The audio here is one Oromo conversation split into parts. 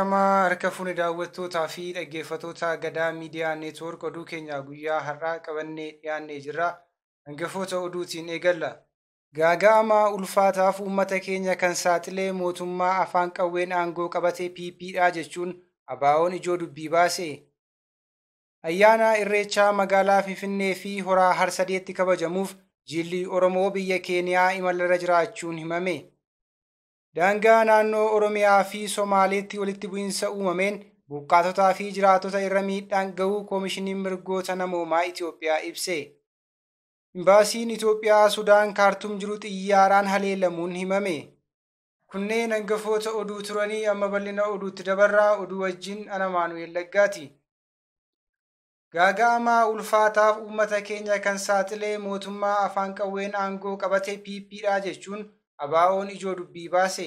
Ashamaa harka fuune daawwattootaa fi dhaggeeffattoota Gadaa Miidiyaa Neetwoork oduu keenya guyyaa har'aa qabannee dhiyaannee jirra. Hangafoota oduutiin eegalla. Gaaga'ama ulfaataaf uummata keenya kan saaxilee mootummaa afaan qawween aangoo qabate PPdha jechuun ABO'n ijoo dubbii baase. Ayyaana Irreechaa magaalaa Finfinnee fi Horaa Harsadeetti kabajamuuf jilli Oromoo biyya Keeniyaa imalarra jiraachuun himame. Daangaa naannoo Oromiyaa fi Somaaleetti walitti bu'iinsa uumameen buqqaatotaa fi jiraattota irra miidhaan gahuu Koomishiniin Mirgoota Namoomaa Itoophiyaa ibse. Imbaasiin Itoophiyaa Sudaan Kaartuum jiru xiyyaaraan haleelamuun himame. Kunneen hangafoota oduu turanii amma bal'ina oduutti dabarraa oduu wajjin ana Maanu'eel Laggaati. Gaaga'ama ulfaataaf uummata keenya kan saaxilee mootummaa afaan qawween aangoo qabate PPdha jechuun ABO'n ijoo dubbii baase.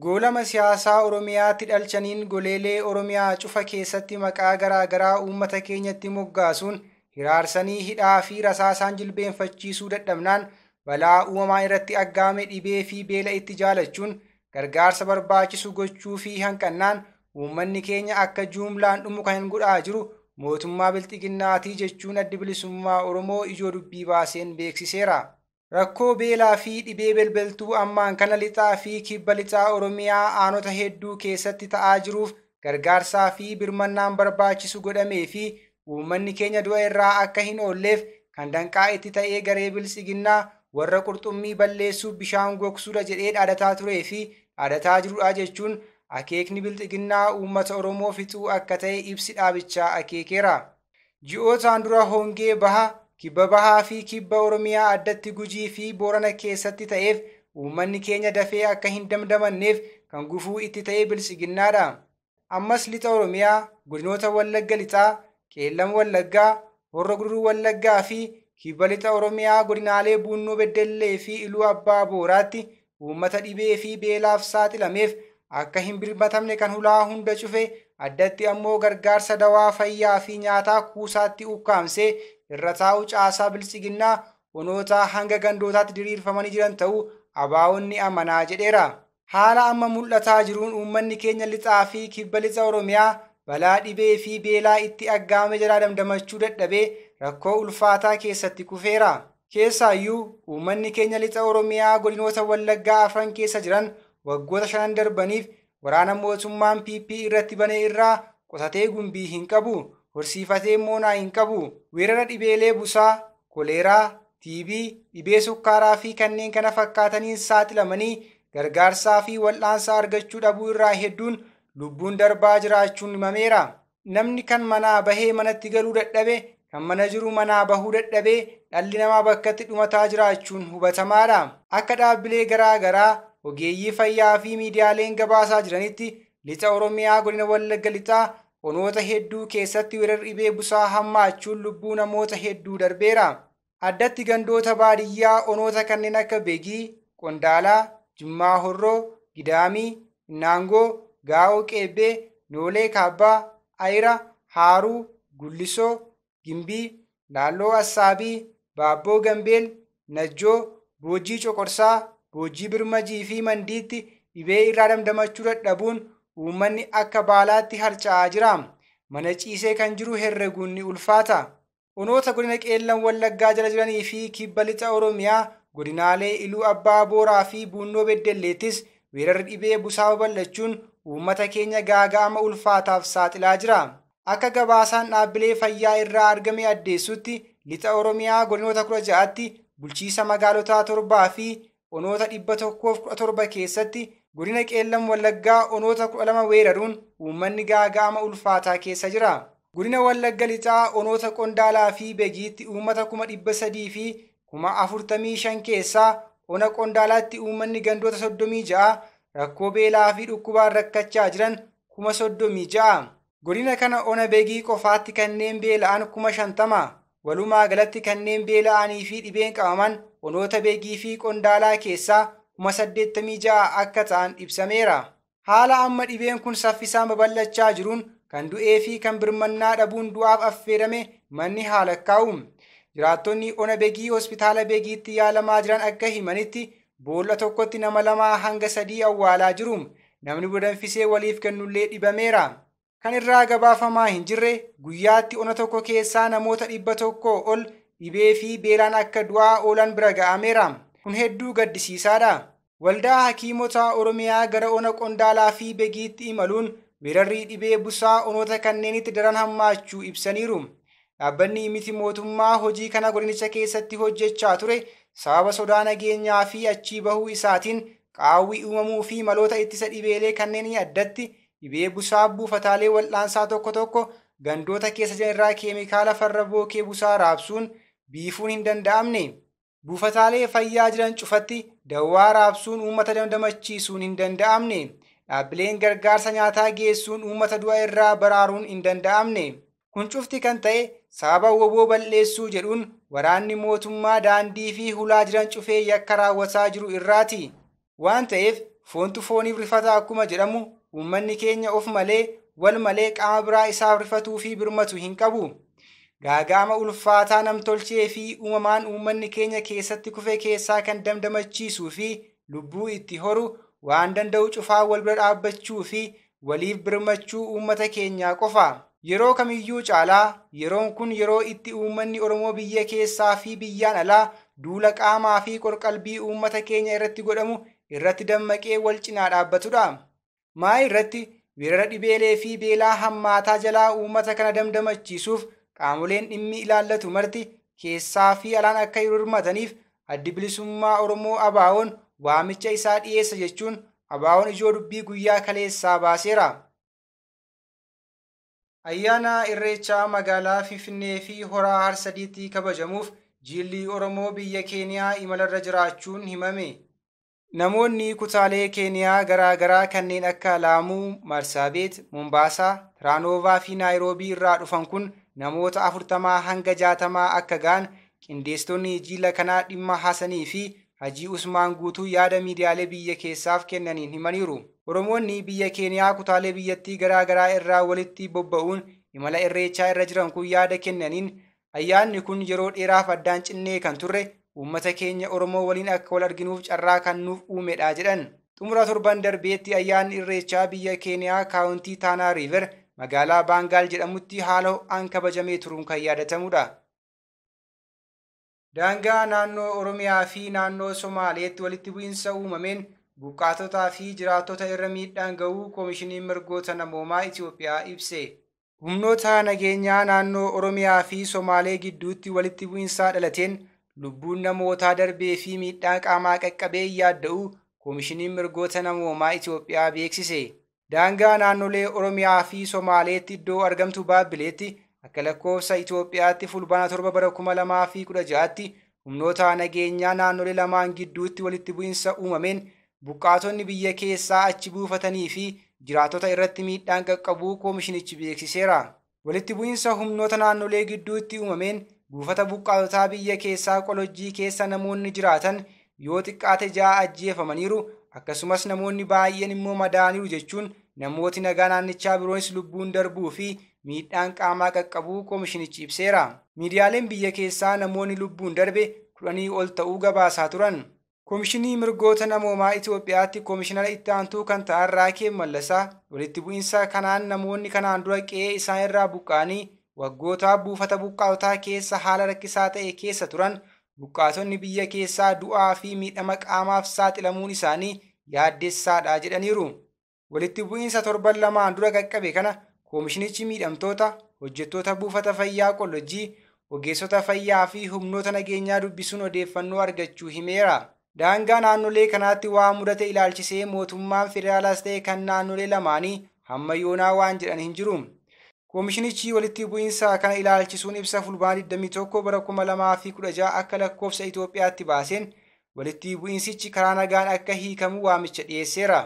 Goolama siyaasaa Oromiyaatti dhalchaniin goleelee Oromiyaa cufa keessatti maqaa garaa garaa uummata keenyatti moggaasuun hiraarsanii hidhaa fi rasaasaan jilbeenfachiisuu dadhabnaan balaa uumamaa irratti aggaame dhibee fi beela itti jaalachuun gargaarsa barbaachisu gochuu fi hanqannaan uummanni keenya akka juumlaan dhumu kan godhaa jiru mootummaa bilxiginnaatii jechuun addi bilisummaa Oromoo ijoo dubbii baaseen beeksiseera. Rakkoo beelaa fi dhibee belbeltuu ammaan kana lixaa fi kibba lixaa Oromiyaa aanota hedduu keessatti ta'aa jiruuf gargaarsaa fi birmannaan barbaachisu godhamee fi uummanni keenya du'a irraa akka hin oolleef kan danqaa itti ta'ee garee bilxiginnaa warra qurxummii balleessuuf bishaan gogsuudha jedhee dhaadataa turee fi dhaadataa jirudha jechuun akeekni bilxiginnaa uummata Oromoo fixuu akka ta'e ibsi dhaabichaa akeekeera. Ji'ootaan dura hongee baha, kibba bahaa fi kibba Oromiyaa addatti Gujii fi Boorana keessatti ta'eef uummanni keenya dafee akka hin damdamanneef kan gufuu itti ta'e bilxiginnaadha. Ammas lixa Oromiyaa, godinoota Wallagga lixaa, Qeellam Wallaggaa, Horro Guduruu Wallaggaa fi kibba lixa Oromiyaa godinaalee Buunnoo Beddellee fi Iluu Abbaa Booraatti uummata dhibee fi beelaaf saaxilameef akka hin birmatamne kan hulaa hunda cufe addatti ammoo gargaarsa dawaa fayyaa fi nyaataa kuusaatti ukkaamsee irra taa'u caasaa bilxiginnaa onootaa hanga gandootaatti diriirfamanii jiran ta'uu ABO'n ni amanaa jedheera. Haala amma mul'ataa jiruun uummanni keenya lixaa fi kibba lixa Oromiyaa balaa dhibee fi beelaa itti aggaame jalaa damdamachuu dadhabee rakkoo ulfaataa keessatti kufeera. Keessaayyuu uummanni keenya lixa Oromiyaa godinoota Wallaggaa afran keessa jiran waggoota shanan darbaniif waraana mootummaan PP irratti bane irraa qotatee gumbii hin qabu, horsiifatee moonaa hin qabu. Weerara dhibeelee busaa, koleeraa, TB, dhibee sukkaaraa fi kanneen kana fakkaataniin saaxilamanii gargaarsaa fi wal'aansa argachuu dhabuu irraa hedduun lubbuun darbaa jiraachuun himameera. Namni kan manaa bahee manatti galuu dadhabe, kan mana jiru manaa bahuu dadhabee dhalli namaa bakkatti dhumataa jiraachuun hubatamaadha. Akka dhaabbilee garaa garaa ogeeyyii fayyaa fi miidiyaaleen gabaasaa jiranitti lixa Oromiyaa godina Wallagga lixaa onoota hedduu keessatti weerarri dhibee busaa hammaachuun lubbuu namoota hedduu darbeera. Addatti gandoota baadiyyaa onoota kanneen akka Begii, Qondaalaa, Jimmaa Horroo, Gidaamii, Innaangoo, Gaa'oo Qeebbee, Noolee Kaabbaa, Ayira, Haaruu, Gullisoo, Gimbii, Laalloo Assaabii, Baabboo Gambeel, Najjoo, Boojii Coqorsaa, Boojii Birmajii fi Mandiitti dhibee irraa damdamachuu dadhabuun uummanni akka baalaatti harca'aa jira. Mana ciisee kan jiru herreguun ni ulfaata. Onoota godina Qeellan Wallaggaa jala jiranii fi kibba lixa Oromiyaa godinaalee Iluu Abbaa Booraa fi Buunnoo Beddelleettis weerarri dhibee busaa babal'achuun uummata keenya gaaga'ama ulfaataaf saaxilaa jira. Akka gabaasaan dhaabbilee fayyaa irraa argame addeessutti lixa Oromiyaa godinoota 16tti bulchiisa magaalotaa 7 fi onoota 117 keessatti godina Qeellan Wallaggaa onoota 12 weeraruun uummanni gaaga'ama ulfaataa keessa jira. Godina Wallagga lixaa onoota Qondaalaa fi Begiitti uummata 300,000 fi 45,000 keessaa ona Qondaalaatti uummanni gandoota 36 rakkoo beelaa fi dhukkubaan rakkachaa jiran 36,000. Godina kana ona Begii qofaatti kanneen beela'an 50,000. Walumaa galatti kanneen beela'anii fi dhibeen qabaman onoota Begii fi Qondaalaa keessaa 86,000 akka ta'an ibsameera. Haala amma dhibeen kun saffisaan babal'achaa jiruun kan du'ee fi kan birmannaa dhabuun du'aaf affeerame manni haala kaa'u. Jiraattonni ona Begii hospitaala Begiitti yaalamaa jiran akka himanitti boolla tokkotti nama 2 hanga 3 awwaalaa jiru. Namni buna danfisee waliif kennullee dhibameera. Kan irraa gabaafamaa hin jirre guyyaatti ona tokko keessaa namoota 100 ol dhibee fi beelaan akka du'aa oolan bira ga'ameera. Kun hedduu gaddisiisaadha. Waldaa Hakiimota Oromiyaa gara ona Qondaalaa fi Begiitti imaluun weerarri dhibee busaa onoota kanneenitti daran hammaachuu ibsaniiru. Dhaabbanni miti mootummaa hojii kana godinicha keessatti hojjechaa ture sababa sodaa nageenyaa fi achii bahuu isaatiin qaawwi uumamuu fi maloota ittisa dhibeelee kanneen addatti dhibee busaa buufataalee wal'aansaa tokko tokko gandoota keessa jiran irraa keemikaala farra bookee busaa raabsuun biifuun hin danda'amne. Buufataalee fayyaa jiran cufatti dawaa raabsuun uummata dandamachiisuun hin danda'amne. Dhaabbileen gargaarsa nyaataa geessuun uummata du'a irraa baraaruun hin danda'amne. Kun cufti kan ta'e sababa woboo balleessuu jedhuun waraanni mootummaa daandii fi hulaa jiran cufee yakka raawwataa jiru irraati. Waan ta'eef foontu fooniif rifata akkuma jedhamu uummanni keenya of malee wal malee qaama biraa isaaf rifatuu fi birmatu hin qabu. Gaaga'ama ulfaataa namtolchee fi uumamaan uummanni keenya keessatti kufe keessaa kan damdamachiisuu fi lubbuu itti horu waan danda'u cufaa wal bira dhaabbachuu fi waliif birmachuu uummata keenyaa qofa. Yeroo kamiyyuu caalaa yeroon kun yeroo itti uummanni Oromoo biyya keessaa fi biyyaan alaa duula qaamaa fi qorqalbii uummata keenya irratti godhamu irratti dammaqee wal cinaa dhaabbatudha. Maa irratti weerara dhibeelee fi beelaa hammaataa jalaa uummata kana damdamachiisuuf qaamoleen dhimmi ilaallatu marti keessaa fi alaan akka hirmaataniif Addi Bilisummaa Oromoo ABO'n waamicha isaa dhiyeessa jechuun ABO'n ijoo dubbii guyyaa kaleessaa baaseera. Ayyaana Irreechaa magaalaa Finfinnee fi Horaa Harsadiitti kabajamuuf jilli Oromoo biyya Keeniyaa imalarra jiraachuun himame. Namoonni kutaalee Keeniyaa garaa garaa kanneen akka Laamuu, Marsaabeet, Mombaasaa, Tiraanoovaa fi Naayiroobii irraa dhufan kun namoota 40 hanga 60 akka ga'an qindeessitoonni jila kanaa dhimma Hasanii fi Hajii Usmaan Guutuu yaada miidiyaalee biyya keessaaf kennaniin himaniiru. Oromoonni biyya Keeniyaa kutaalee biyyattii garaa garaa irraa walitti bobba'uun imala irreechaa irra jiran kun yaada kennaniin ayyaanni kun yeroo dheeraaf addaan cinnee kan turre uummata keenya Oromoo waliin akka wal arginuuf carraa kan nuuf uumedha jedhan. Xumura torban darbeetti ayyaanni irreechaa biyya Keeniyaa kaawuntii Taanaa Riiver magaalaa Baangaal jedhamutti haala ho'aan kabajamee turuun kan yaadatamudha. Daangaa naannoo Oromiyaa fi naannoo Somaaleetti walitti bu'iinsa uumameen buqqaatotaa fi jiraattota irra miidhaan ga'uu Koomishiniin Mirgoota Namoomaa Itiyoophiyaa ibse. Humnoota nageenyaa naannoo Oromiyaa fi Somaalee gidduutti walitti bu'iinsa dhalateen lubbuun namootaa darbee fi miidhaan qaamaa qaqqabee yaadda'uu Koomishiniin Mirgoota Namoomaa Itiyoophiyaa beeksise. Daangaa naannolee Oromiyaa fi Somaaleetti iddoo argamtu Baabbileetti akka lakkoofsa Itiyoophiyaatti fulbaana 7 bara 2016tti humnoota nageenyaa naannolee lamaan gidduutti walitti bu'iinsa uumameen buqqaatonni biyya keessaa achi buufatanii fi jiraattota irratti miidhaan qaqqabuu koomishinichi beeksiseera. Walitti bu'iinsa humnoota naannolee gidduutti uumameen buufata buqqaatotaa biyya keessaa Qolojjii keessa namoonni jiraatan yoo xiqqaate 6 ajjeefamaniiru, akkasumas namoonni baay'een immoo madaaniiru jechuun namooti nagaa naannichaa biroonis lubbuun darbuu fi miidhaan qaamaa qaqqabuu koomishinichi ibseera. Miidiyaaleen biyya keessaa namoonni lubbuun darbe 10 ol ta'uu gabaasaa turan. Koomishinii Mirgoota Namoomaa Itiyoophiyaatti koomishinara itti aantuu kan ta'an Raakeb Mallasaa walitti bu'iinsa kanaan namoonni kanaan dura qe'ee isaan irraa buqqa'anii waggoota buufata buqqaatotaa keessa haala rakkisaa ta'e keessa turan buqqaatonni biyya keessaa du'aa fi miidhama qaamaaf saaxilamuun isaanii yaaddessaadha jedhaniiru. Walitti bu'iinsa torban lamaan dura qaqqabe kana koomishinichi miidhamtoota, hojjettoota buufata fayyaa Qolojjii, ogeessota fayyaa fi humnoota nageenyaa dubbisuun odeeffannoo argachuu himeera. Daangaa naannolee kanaatti waa mudate ilaalchisee mootummaan federaalaas ta'e kan naannolee lamaanii hamma yoonaa waan jedhan hin jiru. Koomishinichi walitti bu'iinsa kana ilaalchisuun ibsa fulbaana 21 bara 2016 akka lakkoofsa Itoophiyaatti baaseen walitti bu'iinsichi karaa nagaan akka hiikamu waamicha dhiyeesseera.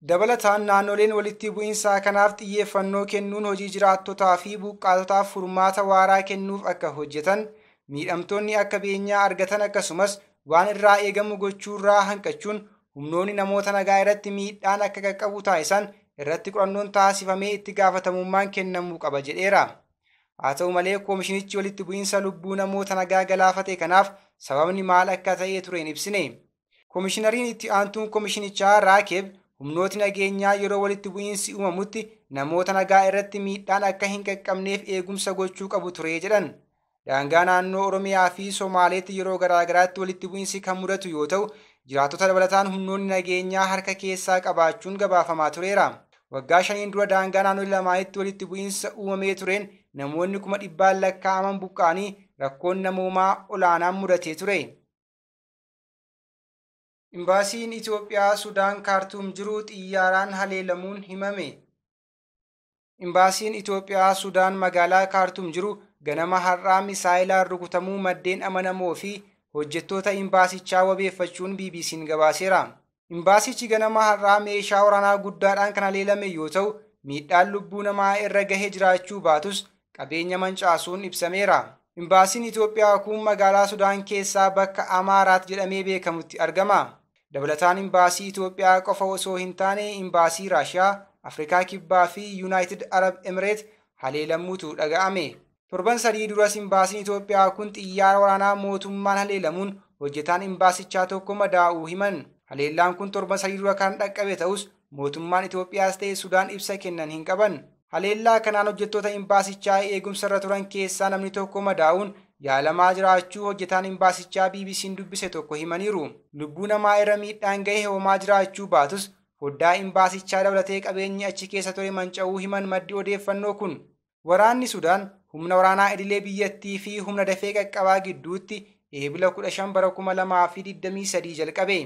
Dabalataan naannoleen walitti bu'iinsa kanaaf xiyyeeffannoo kennuun hojii jiraattotaa fi buqqaatotaaf furmaata waaraa kennuuf akka hojjetan, miidhamtoonni akka beenyaa argatan akkasumas waan irraa eegamu gochuurraa hanqachuun humnoonni namoota nagaa irratti miidhaan akka qaqqabu taasisan irratti qorannoon taasifamee itti gaafatamummaan kennamuu qaba jedheera. Haa ta'u malee koomishinichi walitti bu'iinsa lubbuu namoota nagaa galaafate kanaaf sababni maal akka ta'e ture hin ibsine. Koomishinariin itti aantuun koomishinichaa Raakeb Humnooti nageenyaa yeroo walitti bu'iinsi uumamutti namoota nagaa irratti miidhaan akka hin qaqqabneef eegumsa gochuu qabu ture jedhan. Daangaa naannoo Oromiyaa fi Somaaleetti yeroo garaagaraatti walitti bu'iinsi kan mudatu yoo ta'u, jiraattota dabalataan humnoonni nageenyaa harka keessaa qabaachuun gabaafamaa tureera. Waggaa 5 dura daangaa naannoo lamaanitti walitti bu'iinsa uumamee tureen namoonni 100,000 lakkaa'aman buqqa'anii rakkoon namoomaa olaanaan mudatee ture. Imbaasiin Itoophiyaa Sudaan Kaartuum jiru xiyyaaraan haleelamuun himame. Imbaasiin Itoophiyaa Sudaan magaalaa Kaartuum jiru ganama har'aa misaayilaan rukutamuu maddeen amanamoo fi hojjettoota imbaasichaa wabeeffachuun BBC'n gabaaseera. Imbaasichi ganama har'aa meeshaa waraanaa guddaadhaan kan haleelame yoo ta'u, miidhaan lubbuu namaa irra gahee jiraachuu baatus qabeenya mancaasuun ibsameera. Imbaasiin Itoophiyaa kun magaalaa Sudaan keessaa bakka Amaaraat jedhamee beekamutti argama. Dabalataan imbaasii Itoophiyaa qofa osoo hin taane imbaasii Raashiyaa, Afrikaa Kibbaa fi Yuunaayitid Arab Emireet haleelamuutu dhaga'ame. Torban 3 duras imbaasiin Itoophiyaa kun xiyyaara waraanaa mootummaan haleelamuun hojjetaan imbaasichaa tokko madaa'uu himan. Haleellaan kun torban 3 dura kan dhaqqabe ta'us mootummaan Itoophiyaas ta'e Sudaan ibsa kennan hin qaban. Haleellaa kanaan hojjettoota imbaasichaa eegumsa irra turan keessaa namni tokko madaa'uun yaalamaa jiraachuu hojjetaan imbaasichaa BBC'n dubbise tokko himaniiru. Lubbuu namaa irra miidhaan gahe homaa jiraachuu baatus foddaa imbaasichaa dabalatee qabeenyi achi keessa ture manca'uu himan maddi odeeffannoo kun. Waraanni Sudaan humna waraanaa idilee biyyattii fi humna dafee qaqqabaa gidduutti eebila 15 bara 2023 jalqabe.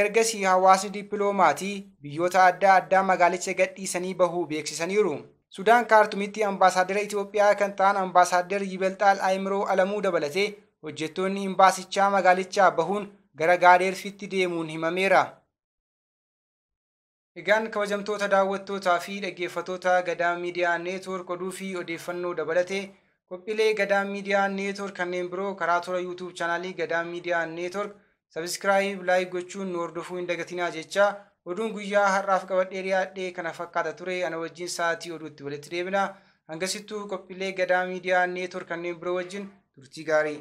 Ergasii hawaasni dippiloomatii biyyoota adda addaa magaalicha gadhiisanii bahuu beeksisaniiru. Sudaan Kaartumitti ambaasaaddara Itoophiyaa kan ta'an ambaasaaddar Yibelxaal Ayimiroo Alamuu dabalatee hojjettoonni imbaasichaa magaalichaa bahuun gara Gaadeerfitti deemuun himameera. Egaan kabajamtoota daawwattootaa fi dhaggeeffattoota Gadaa Miidiyaa Neetwoork oduu fi odeeffannoo dabalatee qophiilee Gadaa Miidiyaa Neetwoork kanneen biroo karaa toora YouTube chaanaalii Gadaa Miidiyaa Neetwoork sabiskiraayib laayik gochuun nu hordofuu hin dagatinaa jechaa oduun guyyaa har'aaf qabadhee dhiyaadhee kana fakkaata ture. Ana wajjin sa'aatii oduutti walitti deebina. Hangasittuu qophiilee Gadaa Miidiyaa Neetwoork kanneen biroo wajjin turtii gaarii.